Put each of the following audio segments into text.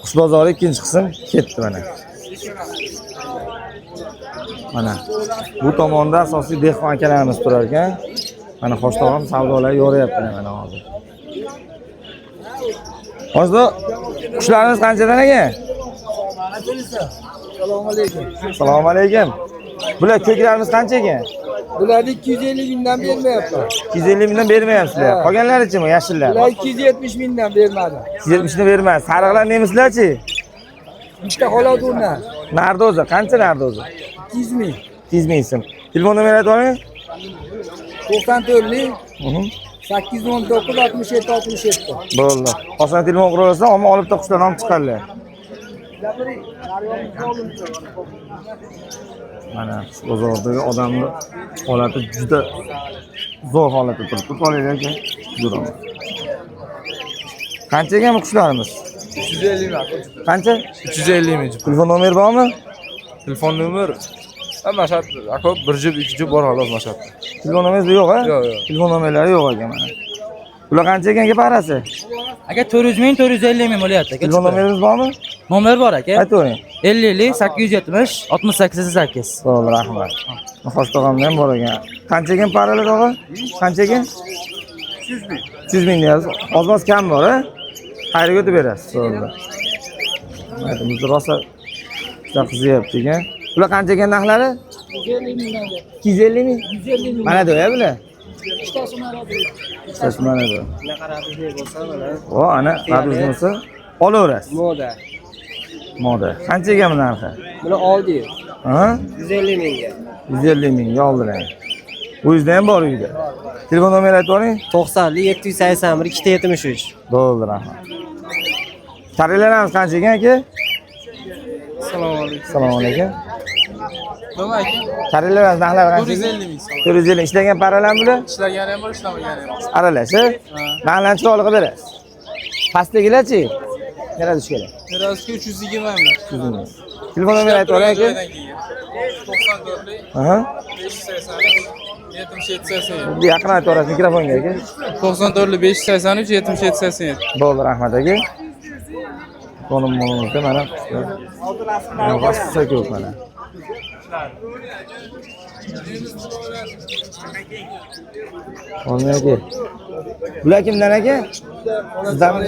Qush bozori ikkinchi qism ketdi mana. Mana bu tomonda asosiy dehqon akalarimiz turar ekan. Mana Xosh tog'am savdolar yoryaptilar mana hozir. Hozir qushlarimiz qanchadan ekan? Assalomu alaykum. Assalomu alaykum. Bular ko'klarimiz qancha ekan? Bularni 250 mingdan bermayapman. 250 mingdan bermayapsizlar. Qolganlarichi yashillar? Bular 270 mingdan bermadi. 270 ni bermaysiz. Sariqlar nemislarchi? Bitta xolot undan. Nardi o'zi qancha nardi o'zi? 200 ming. 200 ming so'm. Telefon nomeri aytib oling. 94 819 67 67. Bo'ldi. Oson telefon qilaversa, omma olib ta qushlarni olib chiqadilar. Mana qush bozoridagi odamni holati juda zo'r holatda turibdi. Qolaylik aka. Zo'r. Qancha ekan bu qushlarimiz? 350 ming. Qancha? 350 ming. Telefon nomeri bormi? Telefon nomer mana shu aka, bir jup, ikki jup bor xolos mana shu. Telefon nomeringiz yo'q, a? Yo'q, yo'q. Telefon nomerlari yo'q ekan mana. Bular qancha ekan aka parasi? Aka, 400 ming, 450 ming bo'lyapti aka. Telefon nomeringiz bormi? Nomer bor aka. Aytavering. 50 870 68 8. Bo'ldi, rahmat. Xosh tog'amda ham bor ekan. Qancha ekan paralar tog'a? Qancha ekan? 300 ming. 300 ming deyapsiz. Oz-moz kam bor, a? Qayerga o'tib berasiz? Bo'ldi. Mayli, rosa juda qizyapti ekan. Bular qancha ekan narxlari? 150 mingdan. 250 ming. 150 ming. Mana do'ya bular. Ikkitasi mana bu. Ikkitasi mana bu. O, ana raduz bo'lsa olaverasiz. Moda. Moda. Qancha ekan bu narxi? Buni oldik. Ha? 150 mingga. 150 mingga oldilar. O'zida ham bor uyda. Telefon nomeri aytib yuboring. 90 781 273. Bo'ldi, rahmat. Sarilarimiz qancha ekan aka? Assalomu alaykum. Assalomu alaykum. Nima aka? Sarilarimiz narxlari qancha? 450 ming so'm. 450 ishlagan paralarmi bular? Ishlagani ham bor, ishlamagani ham bor. Aralash, a? Narxlarni chiroyli qilib berasiz. Pastdagilarchi? Nerada tushganlar? Merosga 320 ming. 300 ming. Telefon nomeri aytib yuboring aka. 94 Aha. 583 77 87. Yaqin aytib yuborasiz mikrofonga aka. 94 583 77 87. Bo'ldi, rahmat aka. Qo'nim mana qushlar. Mana rosa ko'p mana. Olmay aka. Bular kimdan aka? Sizdanmi?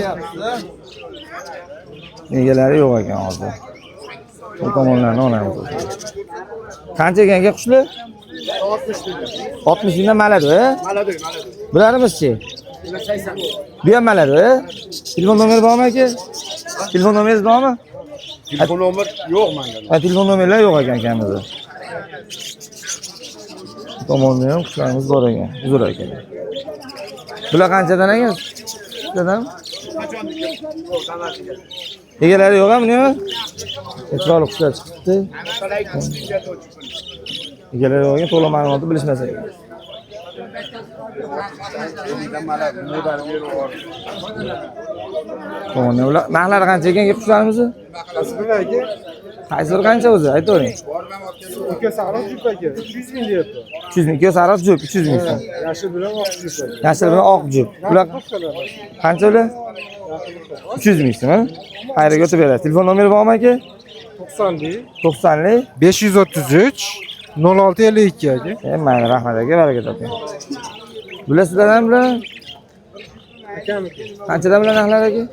Egalari yo'q ekan hozir. Bu tomonlarni olamiz. Qancha ekan aka qushlar? 60 mingdan maladi, a? Maladi, maladi. Bularimiz-chi? Bu ham maladi, a? Telefon nomeri bormi aka? Telefon nomeringiz bormi? Telefon nomer yo'q menda. Ha, telefon nomerlari yo'q ekan akamizda. Bu tomonda ham qushlarimiz bor ekan. Uzr aka. Bular qanchadan aka? Sizlardan? Egalari yo'q ham nima? Chiroyli qushlar chiqibdi. Egalari yo'q ekan, to'liq ma'lumotni bilishmas ekan. Tomonda ular narxlari qancha ekan qushlarimizni? Qaysi biri qancha o'zi? Aytavering. Uka sariq jup aka, 300 ming deyapti. 300 ming. Ikki sariq jup 300 ming so'm. Yashil bilan oq jup aka. Yashil bilan oq jup. Ular qancha ular? 300 ming so'm, ha? Qayerga o'tib berasiz? Telefon nomeri bormi aka? 90 90lik. 533 0652 aka. E, mayli, rahmat aka, baraka toping. Bular sizlardan bular? Akamiki. Qanchadan bular narxlar aka?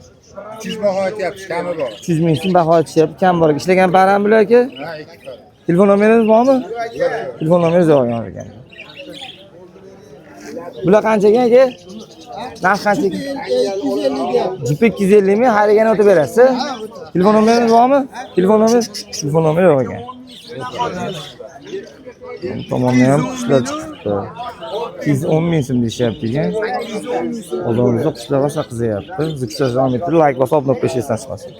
300 baho aytyapsiz, kami bor. 300 ming so'm baho aytishyapti, kam bor. Ishlagan param bular aka? Ha, ikki par. Telefon nomeringiz bormi? Telefon nomeringiz yo'q ekan. Bular qancha ekan aka? Narx qancha ekan? Jupi 250 ming, harigani o'tib berasiz. Telefon nomeringiz bormi? Telefon nomer? Telefon nomeri yo'q ekan. Bu tomonda ham qushlar chiqibdi. 210 ming so'm deyishyapti ekan. Bozorimizni qushlar rosa qiziyapti. Ziksa davom ettirib, like bosib, obuna bo'lish esdan chiqmasin.